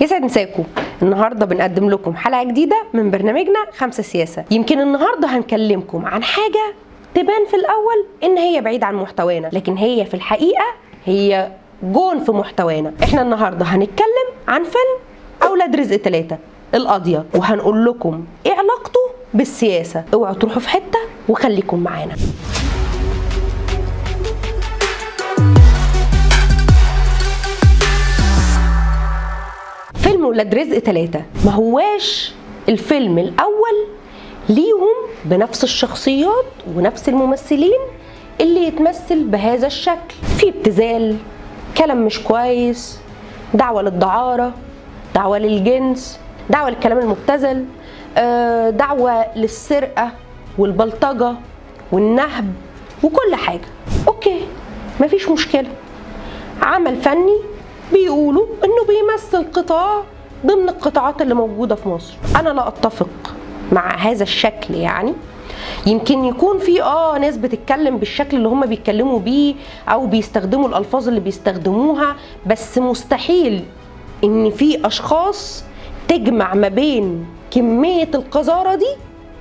يسعد مساكم. النهارده بنقدم لكم حلقة جديدة من برنامجنا 5 سياسة. يمكن النهارده هنكلمكم عن حاجة تبان في الاول ان هي بعيدة عن محتوانا، لكن هي في الحقيقة هي جون في محتوانا. احنا النهارده هنتكلم عن فيلم اولاد رزق 3 القاضية، وهنقول لكم ايه علاقته بالسياسة. اوعوا تروحوا في حتة وخليكم معانا. فيلم ولاد رزق 3 ما هواش الفيلم الأول ليهم بنفس الشخصيات ونفس الممثلين اللي يتمثل بهذا الشكل. في ابتذال، كلام مش كويس، دعوة للدعارة، دعوة للجنس، دعوة للكلام المبتذل، دعوة للسرقة والبلطجة والنهب وكل حاجة. okay، مفيش مشكلة. عمل فني بيقولوا انه بيمثل قطاع ضمن القطاعات اللي موجودة في مصر. انا لا اتفق مع هذا الشكل، يعني يمكن يكون في ناس بتتكلم بالشكل اللي هم بيتكلموا بيه او بيستخدموا الالفاظ اللي بيستخدموها، بس مستحيل ان في اشخاص تجمع ما بين كمية القذارة دي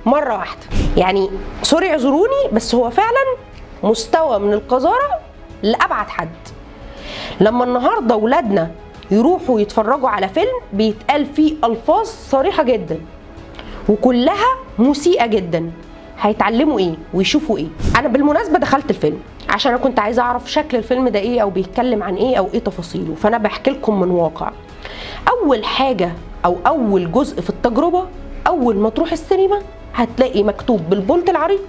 مرة واحدة. يعني سوري اعذروني، بس هو فعلا مستوى من القذارة لأبعد حد. لما النهارده ولادنا يروحوا يتفرجوا على فيلم بيتقال فيه الفاظ صريحه جدا وكلها مسيئه جدا، هيتعلموا ايه ويشوفوا ايه؟ انا بالمناسبة دخلت الفيلم عشان انا كنت عايزه اعرف شكل الفيلم ده ايه، او بيتكلم عن ايه، او ايه تفاصيله، فانا بحكي لكم من واقع. اول حاجة او اول جزء في التجربة، اول ما تروح السينما هتلاقي مكتوب بالبونت العريض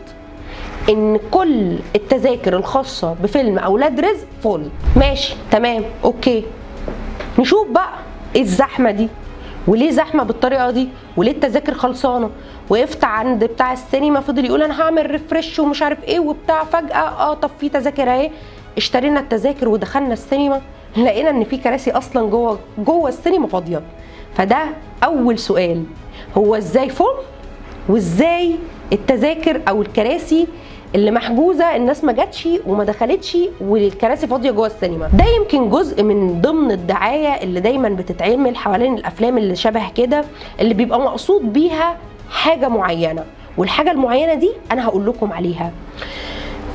ان كل التذاكر الخاصة بفيلم اولاد رزق full. ماشي، تمام، okay. نشوف بقى ايه الزحمة دي، وليه زحمة بالطريقة دي، وليه التذاكر خلصانه. وقفت عند بتاع السينما فضل يقول انا هعمل refresh ومش عارف ايه وبتاع، فجاة طب في تذاكر اهي. اشترينا التذاكر ودخلنا السينما، لقينا ان في كراسي اصلا جوه السينما فاضية. فده اول سؤال، هو ازاي full، وازاي التذاكر او الكراسي اللي محجوزة الناس ما جاتش وما دخلتش والكراسي فاضية جوه السينما؟ ده يمكن جزء من ضمن الدعاية اللي دايما بتتعمل حوالين الافلام اللي شبه كده، اللي بيبقى مقصود بيها حاجة معينة، والحاجة المعينة دي انا هقول لكم عليها.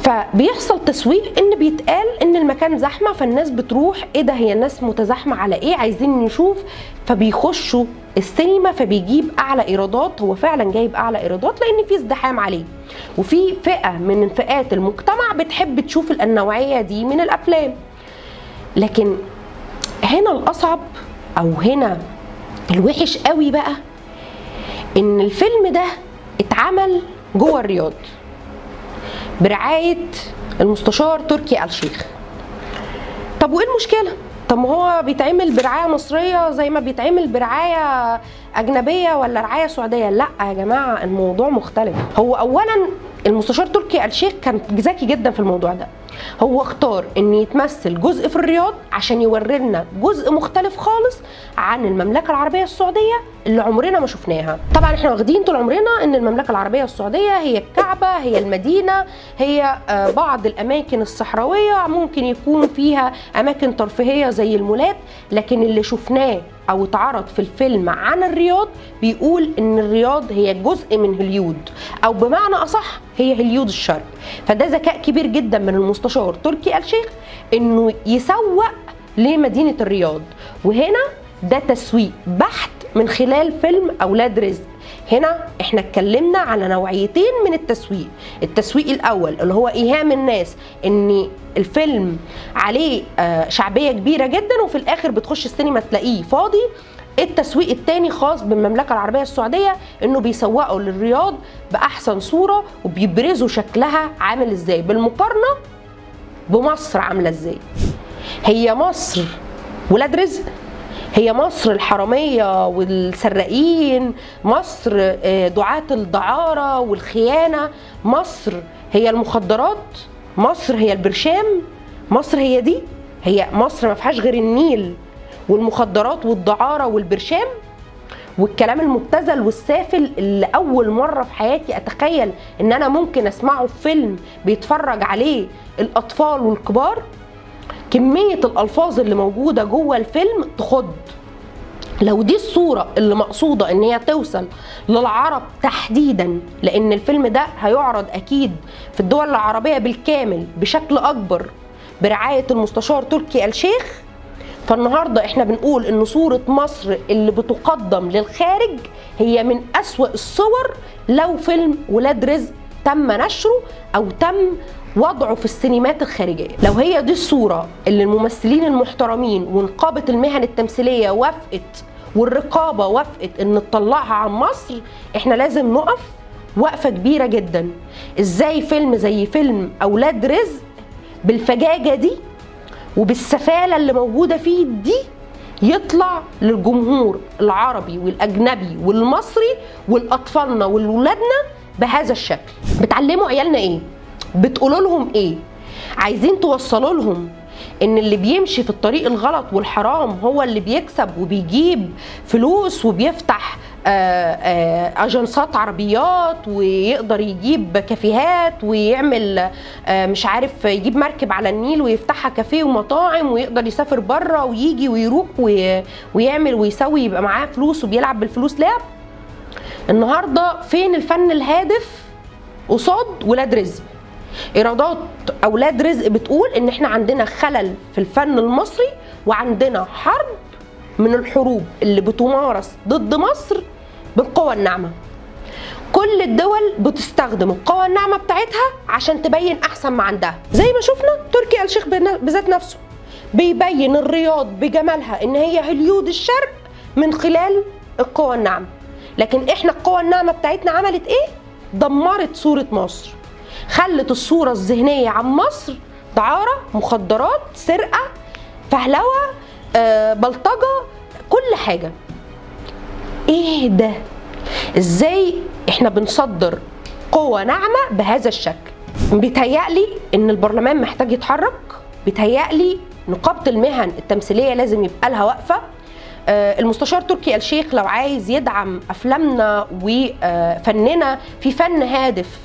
فبيحصل تسويق ان بيتقال ان المكان زحمة، فالناس بتروح ايه ده، هي الناس متزاحمه على ايه، عايزين نشوف، فبيخشوا السينما فبيجيب اعلى ايرادات. هو فعلا جايب اعلى ايرادات لان في ازدحام عليه، وفي فئة من فئات المجتمع بتحب تشوف النوعية دي من الافلام. لكن هنا الاصعب، او هنا الوحش قوي بقى، ان الفيلم ده اتعمل جوه الرياض برعاية المستشار تركي آل الشيخ. طب وايه المشكلة؟ طب ما هو بيتعمل برعاية مصرية زي ما بيتعمل برعاية اجنبية ولا رعاية سعودية. لا يا جماعة، الموضوع مختلف. هو اولا المستشار تركي آل الشيخ كان ذكي جدا في الموضوع ده. هو اختار ان يتمثل جزء في الرياض عشان يوري لنا جزء مختلف خالص عن المملكة العربية السعودية اللي عمرنا ما شفناها. طبعا احنا واخدين طول عمرنا ان المملكة العربية السعودية هي الكعبة، هي المدينة، هي بعض الاماكن الصحراوية، ممكن يكون فيها اماكن ترفيهية زي المولات. لكن اللي شفناه او اتعرض في الفيلم عن الرياض بيقول ان الرياض هي جزء من هوليود، او بمعنى اصح هي هوليود الشرق. فده ذكاء كبير جدا من المستشار تركي آل الشيخ انه يسوق لمدينة الرياض، وهنا ده تسويق بحت من خلال فيلم اولاد رزق. هنا احنا اتكلمنا على نوعيتين من التسويق. التسويق الاول اللي هو ايهام الناس ان الفيلم عليه شعبية كبيرة جدا، وفي الاخر بتخش السينما تلاقيه فاضي. التسويق الثاني خاص بالمملكة العربية السعودية، انه بيسوقوا للرياض باحسن صوره وبيبرزوا شكلها عامل ازاي بالمقارنة بمصر عامله ازاي. هي مصر ولاد رزق، هي مصر الحرامية والسراقين، مصر دعاة الدعارة والخيانة، مصر هي المخدرات، مصر هي البرشام، مصر هي دي. هي مصر ما فيهاش غير النيل والمخدرات والدعارة والبرشام والكلام المبتذل والسافل اللي أول مرة في حياتي أتخيل إن أنا ممكن أسمعه في فيلم بيتفرج عليه الأطفال والكبار. كمية الألفاظ اللي موجودة جوه الفيلم تخض. لو دي الصورة اللي مقصودة ان هي توصل للعرب تحديدا، لان الفيلم ده هيعرض اكيد في الدول العربية بالكامل بشكل اكبر برعاية المستشار تركي آل الشيخ، فالنهاردة احنا بنقول ان صورة مصر اللي بتقدم للخارج هي من اسوأ الصور لو فيلم ولاد رزق تم نشره او تم وضعه في السينمات الخارجية. لو هي دي الصورة اللي الممثلين المحترمين ونقابة المهن التمثيلية وافقت والرقابة وافقت ان تطلعها عن مصر، احنا لازم نقف وقفة كبيرة جدا. ازاي فيلم زي فيلم اولاد رزق بالفجاجة دي وبالسفالة اللي موجودة فيه دي يطلع للجمهور العربي والاجنبي والمصري والاطفالنا والولادنا بهذا الشكل؟ بتعلموا عيالنا ايه؟ بتقولوا لهم ايه؟ عايزين توصلوا لهم ان اللي بيمشي في الطريق الغلط والحرام هو اللي بيكسب وبيجيب فلوس وبيفتح اجنسات عربيات ويقدر يجيب كافيهات ويعمل مش عارف يجيب مركب على النيل ويفتحها كافيه ومطاعم ويقدر يسافر بره ويجي ويروح ويعمل ويسوي، يبقى معاه فلوس وبيلعب بالفلوس لعب. النهارده فين الفن الهادف قصاد ولاد رزق؟ ايرادات اولاد رزق بتقول ان احنا عندنا خلل في الفن المصري وعندنا حرب من الحروب اللي بتمارس ضد مصر بالقوى الناعمة. كل الدول بتستخدم القوى الناعمة بتاعتها عشان تبين احسن ما عندها، زي ما شفنا تركي آل الشيخ بذات نفسه بيبين الرياض بجمالها ان هي هوليود الشرق من خلال القوى الناعمة. لكن احنا القوى الناعمة بتاعتنا عملت ايه؟ دمرت صوره مصر، خلت الصورة الذهنية عن مصر دعاره، مخدرات، سرقه، فهلوه، بلطجه، كل حاجة. ايه ده؟ ازاي احنا بنصدر قوة ناعمة بهذا الشكل؟ بيتهيألي ان البرلمان محتاج يتحرك، بيتهيألي نقابة المهن التمثيلية لازم يبقى لها وقفه. المستشار تركي آل الشيخ لو عايز يدعم افلامنا وفننا، في فن هادف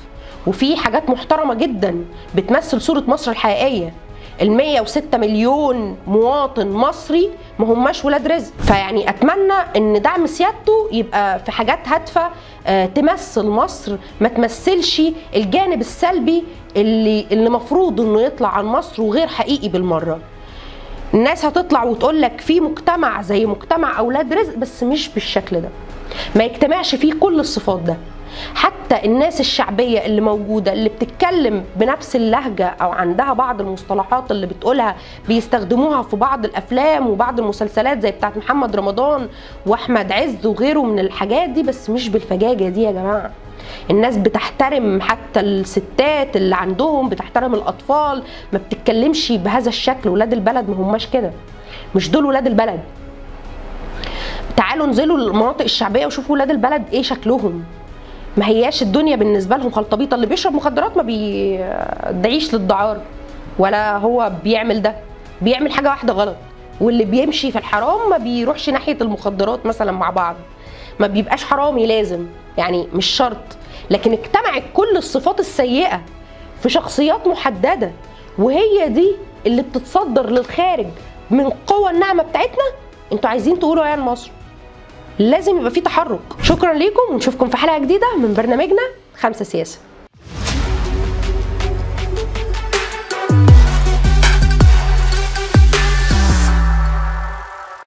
وفي حاجات محترمه جدا بتمثل صوره مصر الحقيقية. ال 106 مليون مواطن مصري ما هماش ولاد رزق، فيعني اتمنى ان دعم سيادته يبقى في حاجات هادفة تمثل مصر، ما تمثلش الجانب السلبي اللي مفروض انه يطلع عن مصر وغير حقيقي بالمرة. الناس هتطلع وتقول لك في مجتمع زي مجتمع اولاد رزق، بس مش بالشكل ده، ما يجتمعش فيه كل الصفات ده. حتى الناس الشعبية اللي موجودة اللي بتتكلم بنفس اللهجة أو عندها بعض المصطلحات اللي بتقولها بيستخدموها في بعض الأفلام وبعض المسلسلات زي بتاعت محمد رمضان وأحمد عز وغيره من الحاجات دي، بس مش بالفجاجة دي يا جماعة. الناس بتحترم حتى الستات اللي عندهم، بتحترم الأطفال، ما بتتكلمش بهذا الشكل. ولاد البلد ما هماش كده، مش دول ولاد البلد. تعالوا انزلوا المناطق الشعبية وشوفوا ولاد البلد ايه شكلهم. ما هياش الدنيا بالنسبة لهم خلطبيطه. اللي بيشرب مخدرات ما بيدعيش للدعاره ولا هو بيعمل ده، بيعمل حاجة واحدة غلط. واللي بيمشي في الحرام ما بيروحش ناحية المخدرات مثلا مع بعض، ما بيبقاش حرامي لازم، يعني مش شرط. لكن اجتمعت كل الصفات السيئة في شخصيات محددة، وهي دي اللي بتتصدر للخارج من قوى الناعمة بتاعتنا. انتوا عايزين تقولوا ايه عن مصر؟ لازم يبقى في تحرك. شكرا ليكم ونشوفكم في حلقة جديدة من برنامجنا 5 سياسة.